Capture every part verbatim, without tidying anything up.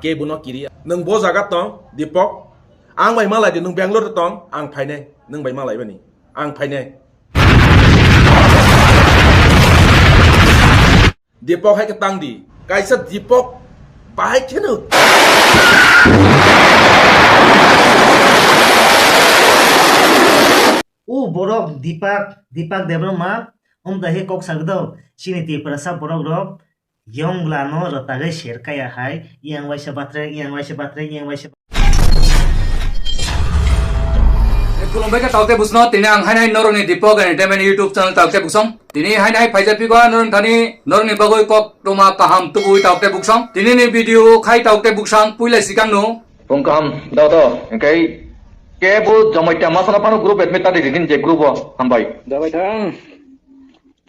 Kebo no kiriya. Nwng bo jaga tong, Dipok. Ang bai malai di, nwng Bangalore tong, ang phainai. Nwng bai malai bani. Ang phainai. Dipok hai khe tang di. Kaisa Dipok bahai kheno. O borok Dipak, Dipak Debbarma, omdahi kok sagdo, chini Tiprasa borok rok, yong la no rwtagwi ser kaya hai, yang waisa batre, yang waisa batre, yang waisa. Khulumbai khe taukte busno, tini ang hainai norokni Dipok Entertainment YouTube channel taukte busong. Tini hainai phaijak piko norok thani norokni bagwi kok toma kaham tubui taukte buksong. Tini ni video khai taukte buksang puila sikang no. Pung kaham dao dao, engkai kebo Jamatia masala phano group admit ta di din je group o hambai. Dabai thang.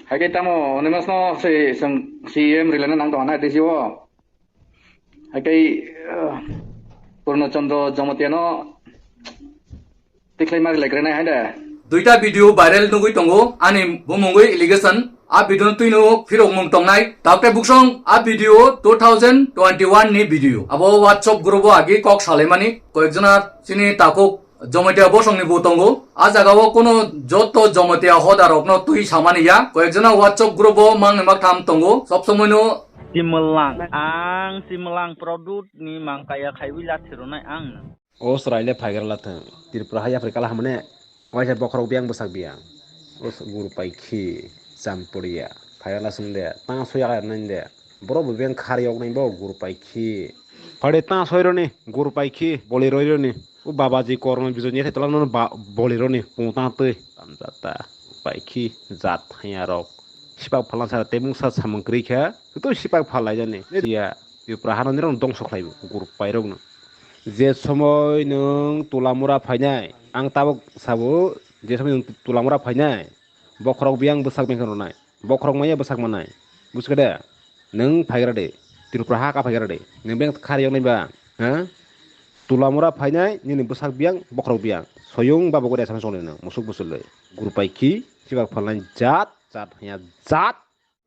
Hai khe tamo, Onimas no se, seng, C M rilena nang tong na D C o. Hai khe, eh, Purno Chandra Jamatia no tikhlai mari lai krenai hai de. Duita video viral nugui tongo, ani bumungwi allegation. A video no twino phirok mung tongnai. Taukte buksong a video two thousand twenty-one ni video. Abo WhatsApp group o agi kok salaimani. Koyekjona chini takuk Jamatia bosongni bo tongo. A jagao kono joto Jamatia hodarokno twi samani ya. Koyekjona WhatsApp group o mangni maktham tongo. Sob somoino Simlang, ang Simlang product ni mangkaya khaiwi lathi rwnai ang. O chwraile phaigra lathwng. Tripura hai yapri kala hamne. Waisa bokhorok biyang bwsak biyang. O guru paikhi, champuria. Phaigra lasung de. Tang soya nai de. Borok bo beng khar yok nai bo guru paikhi. Phade ta soi roni guru paikhi boli roi roni. U babaji kormo bijo ni thai tola nono ba boli roni pung ta twi. Tamjata paikhi jat hanya rok. Sipak phalan sara temung sa samung kri kha. Tu sipak phalai jani. Ya Tripura hano nirok dongso khlai bo guru pairok no. Je somoi nwng Tulamura phainai ang tabuk sabo je somoi nwng Tulamura phainai. Bokhorok biyang bwsak bengkha rwnai. Bokhorok maya bwsak manai. Buskha de? Nwng phaigra de. Tripura ha ka phaigra de. Nwng beng khar yoknai ba? Ha? Tulamura phainai nini bwsak biyang, bokhorok biyang. Soyung ba bogori asam songnai nwng. Musuk busul de. Guru paikhi, sibak phalnai jat, jat hanya jat.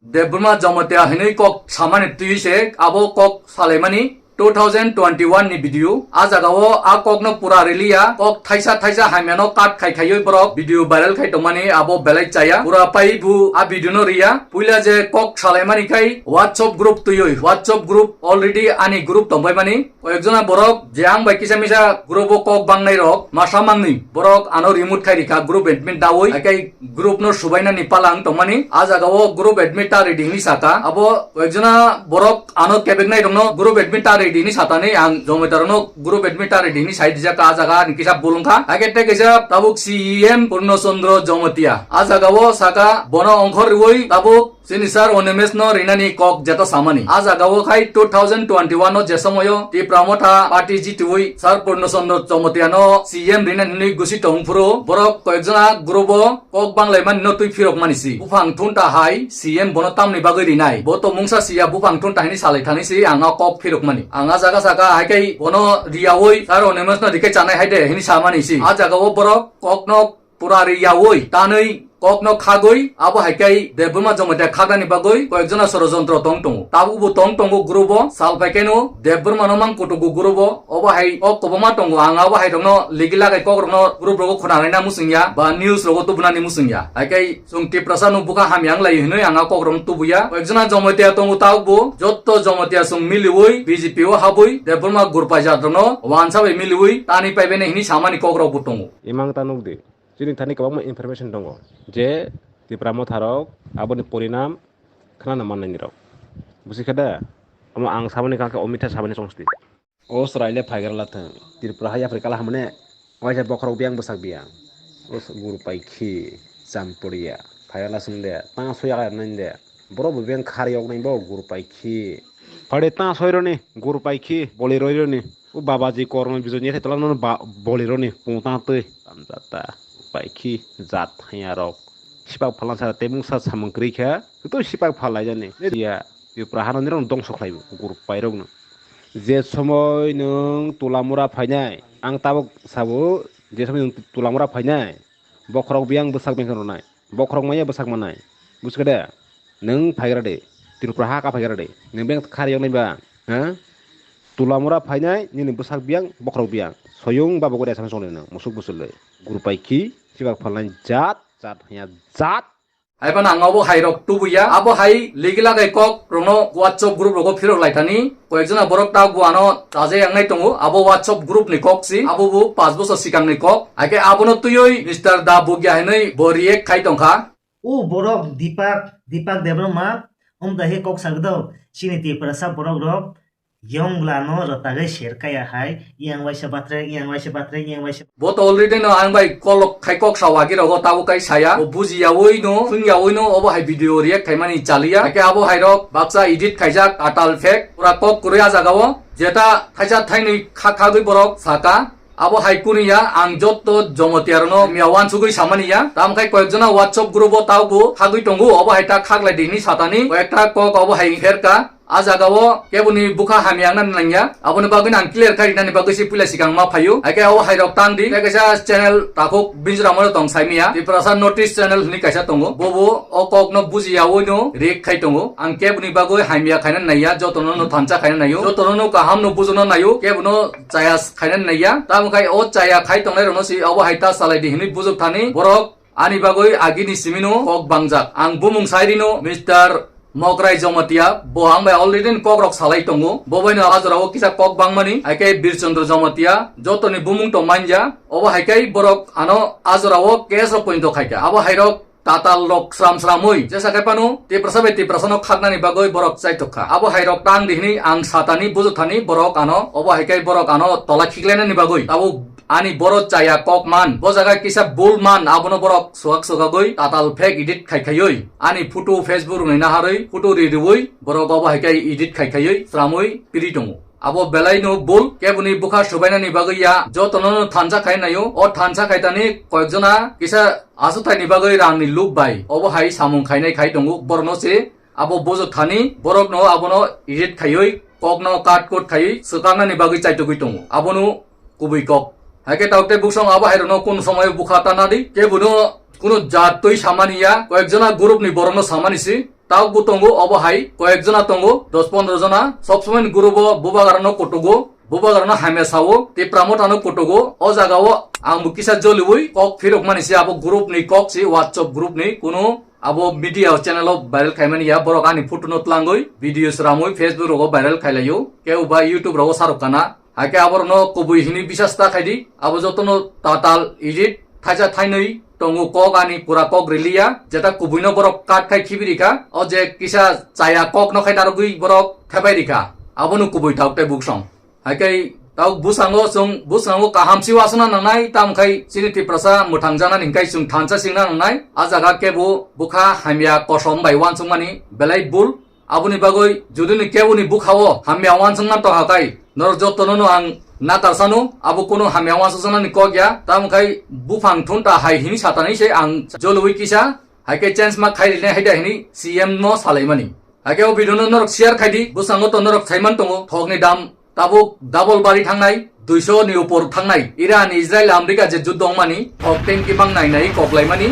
Debbarma Jamatia hinwi kok samani twi se abo kok salaimani. Two thousand twenty-one ni video. A jagao a kokno pura riliya, kok thaisa thaisa hamyano cut khai khaiwi borok video viral khai tongmani abo belai chaya. Pura pai bu a video no riya. Puila je kok salaimani khai WhatsApp group twiwi. WhatsApp group already ani group tongbaimani. Koyekjona borok je ang bai kisa misa group o kok bangnai rok masa mangni borok ano remove khai rikha group admin dawi. Akai group no subainani palang tongmani. A jagao group admin ta ready hinwi saka. Abo koyekjona borok ano kebeknai rokno group admin ta ready hinwi satani ang Jamatia rokno group admin ta ready hinwi sai dijak a jaga ni kisa bulung kha. Hakhe tei kaisa tabuk C E M Purno Chandra Jamatia. A jagao saka bono ongkhor riwi tabuk chini sir Onimes no rinani kok jeta samani. A jagao khai two thousand twenty-one no je somoyo Tipra Motha party jitiwi sir Purno Chandra Jamatia no C E M rinani hinwi gusi tong phuru borok koyekjona group o kok banglaimani no twi phirok mani si. Buphang thunta hai C M bono tamni bagwi rinai. Bo to mungsa siya buphang thunta haini salai thani si ang o kok phirok mani. Ang a jaga saka hai kai bono riyawi sir Onimes no rikhe chanai hai de hini samani si. A jaga o borok kokno pura riyawi tanwi kokno khagwi abo hai kai Debbarma Jamatia khagnani bagwi koyekjona sorojontro tong tongo. Tabuk bo tong tongo group o sal phaikeno Debbarma no mang kutugo group o. Obo hai kok kwbangma tongo, ang abo hai rokno ligi lagai kok rokno group rogo khwnarina muchungya ba news rogo tubunani muchungya. Hai kai chwng Tiprasa no bwkha hamya wnglai hinwi ang a kok rokno tubuya. Koyekjona Jamatia tongo tabuk bo, jotto Jamatia chwng miliwi B J P o habwi Debbarma gurpai jat rokno wansa bai miliwi tani paibaini hinwi samani kok rok bo tongo. Imang ta nukdi, chini thani kwbangma information tongo je Tipra Motha rok aboni porinam khwnana mannai nirok. Busi khe da? Omo ang saboni kha khe omitha saboni chongsti. O chwraile phaigra lathwng. Tripura hai yapri kala hamne. Waisa bokhorok biyang bwsak biyang. O guru paikhi, champuria. Phaigra lasung de. Tang soya nai de. Borok bo beng khar yok nai bo guru paikhi. Phade ta soi roni guru paikhi boli roi roni. U babaji kormo bijo ni thai tola nono ba boli roni pung ta twi. Tamjata paikhi jat hanya rok. Sipak phalan sara temung sa samung kri kha. Tu sipak phalai jani. Ya Tripura hano nirok dongso khlai bo guru pairok no. Je somoi nwng Tulamura phainai, ang tabuk sabo, je somoi nwng Tulamura phainai, bokhorok biyang bwsak bengkha rwnai, bokhorok maya bwsak manai, buskha de? Nwng phaigra de, Tripura ha ka phaigra de, nwng beng khar yoknai ba, ha? Tulamura phainai nini bwsak biyang, bokhorok biyang. Soyung baba gori asano chongnai nang, musuk busulwi. Guru paikhi, chibak phalnai jat, jat hanya jat. Hai phano ang obo hai rok tubuya, abo hai ligi lagai kok rokno WhatsApp group rogo phirok lai thani. Koyekjona borok ta guano taje yangnai tongo, abo WhatsApp group ni kok si, abo bo panch bosor sikang ni kok. Haikhe abono twiwi Mister Da Bugya hinwi bo react khai tongkha. O borok Deepak, Deepak Debbarma, wng da he kok sagdo, chini Tiprasa borok rok, yongla no rwtagwi ser kaya hai, yang waisa batre, yang waisa batre, yang waisa. Bo to already no ang bai kolok khai kok sa wagi rogo tabo kai saya, bo buji yawi no, thung yawi no, obo hai video react khaimani chaliya, haikhe abo hai rok baksa edit khaijak atal fake, pura kok kwrwi a jaga o, jeta thaisa thainwi kha khagwi borok saka, Abo hai kunu ya, ang jotto Jomotiya rokno miya wansugwi samani ya. Tamo khai koyekjona WhatsApp group o taubo khagwi tongo, obo hai ta khaklai di hinwi satani, koyekta kok obo hai pherka. A jaga o keboni bukha hamya wngna nangya, aboni bagwi no ang clear khai rinani bagwi se puila sikang ma phaio. Haikhe obo hai rok tang di, tei kaisa channel takhuk Binjra Moyo tong saimiya, Tiprasa Notice Channel hinwi kaisa tongo. Bobo o kok no buji yawi no react khai tongo. Ang keboni bagwi hamya khaina naiya, jotono no thansa khaina naio, jotono no kaham no bujona naio, kebono chaya khainani naiya. Tamo khai o chaya khai tongnai rokno si obo hai ta salai di hinwi bujok thani. Borok ani bagwi agini simino kok bangjak. Ang bumung sai rino Mister Mokrai Jomotia, bo ang bai already ni kok rok salai tongo. Bo bai no a jora o kisa kok bangmani, hai khe Birchandra Jomotia, jotoni bumung tong manya. Obo hai khe borok ano a jora o case rok pointo khaikha. Abo hai rok tatal rok sram sramwi jesa khe phano Tiprasa bai Tiprasa no khaknani bagwi borok chaithok kha. Abo hai rok tang di hinwi ang satani bujok thani borok ano, obo hai khe borok ano tola khiklainani bagwi tabuk ani boro chaya kok man, bo jaga kisa bul man, abono borok suak sugagwi tatal fake edit khai khaiwi ani photo Facebook rwngwi naharwi photo ri rwwi borok obo hai khe edit khai khaiwi sramwi piri tongo. Abo belai no bul, keboni bukha subainani bagwi ya, jotono no thansa khai naio, o thansa khai tani koyekjona kisa aswkthai ni bagwi rang ni lub bai, obo hai samung khainai khai tongo, borok no se abo bujok thani, borok no abono edit khaiwi, kok no cut cut khaiwi, swkang nani bagwi chaitugwi tongo, abono kubui kok. Hai khe tabuk tei buksong abo hai rok no kunu somoi bukha ta nadi, kebono kunu jat twi samani ya, koyekjona group ni borok no samani si, Tabuk bo tongo, obo hai koyek jona tongo, dos pondro jona. Sob somoi ni group o bubagra no kutugo, bubagra no hamya sao, Tipra Motha no kutugo. O jaga o ang bo kisa joliui kok phirok mani se, abo group ni kok se, WhatsApp group ni, kunu abo media o channel o viral khaimani ya, borok ani photo no tlangwi, video sramwi, Facebook rogo viral khailaio, kebo ba YouTube rogo sarok kana. Hakhe aborokno kubui hinwi bisas ta khaidi, abo jotono tatal edit, thaisa thainwi tongo kok ani pura kok riliya, jeta kubuino borok cut khai khibi rikha, o je kisa chaya kokno khai narwgwi borok thepai rikha, abono kubui tabuk tei buksong. Hakhe tabuk bwskango chwng, bwskango kaham se uansukna nangnai, tamo khai chini Tiprasa mwthangjaknani hwnkhe chwng thansa singna nangnai, a jaga kebo bwkha hamya kosom bai uansukmani belai bul. Aboni bagwi judini keboni bwkhao hamya uansukna tongkha khai, norok jotono no ang nakarsano, abo kunu hamya uansukjaknani kok ya. Tamo khai buphang thunta hai hini satani se ang joloi kisa, hai khe change ma khai rinai hai da hini C M no salaimani. Hai khe o video no norok share khai di, bwskango to norok saiman tongo, thokni dam Tabuk double bari thangnai, duiso ni upor thangnai. Iran, Israel, America je juddo wngmani, thok tengki bang nai nai koklaimani,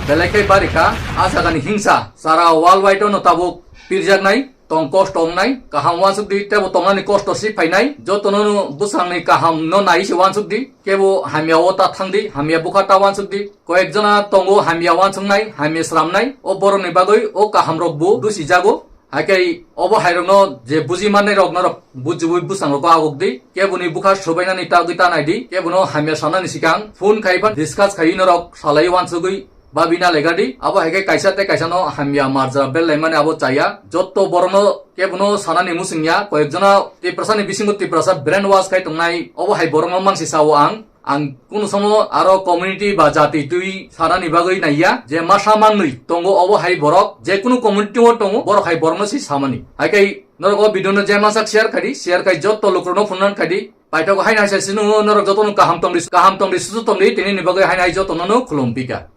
belai khe bari kha, a jagani hingsa, sara world wide no tabuk pirjaknai, tong kosto wngnai, kaham uansuk di, tebo tongnani kosto si phainai, jotono no bwsangni kaham no nai se uansuk di, kebo hamya o ta thang di, hamya bwkha ta uansuk di, koyek jona tongo hamya uansuknai, hamya sramnai, o borokni bagwi o kaham rok bo dusi jago. Hakhe obo hairokno je buji mannai rok norok bujiui bwsang rogo aguk di, keboni bwkha subainani tagwi ta nai di, kebono hamya sanani sikang phone khai phan discuss khai norok salai uansugui babina lega di, abo haikhe kaisa tei kaisa no hamya marja bel laimani abo chaya, jotto borokno kebono sanani muchung ya, koyek jona Tiprasa ni bisingo Tiprasa brain wash khai tongnai, obo hai borokno mansi sao ang. Ang kunu somo aro community ba jati twi sanani bagwi naiya, je masa manwi tongo obo hai borok, je kunu community o tongo, borok hai borokno si samani. Hai khe norok o video no je masa share khai di, share khai jotto lukurokno phunukna khai di. Paithak hai nai sai sino norok jotono kaham tong di, kaham tong di, susu tong di, tini ni bagwi hai nai jotono no khulum pika.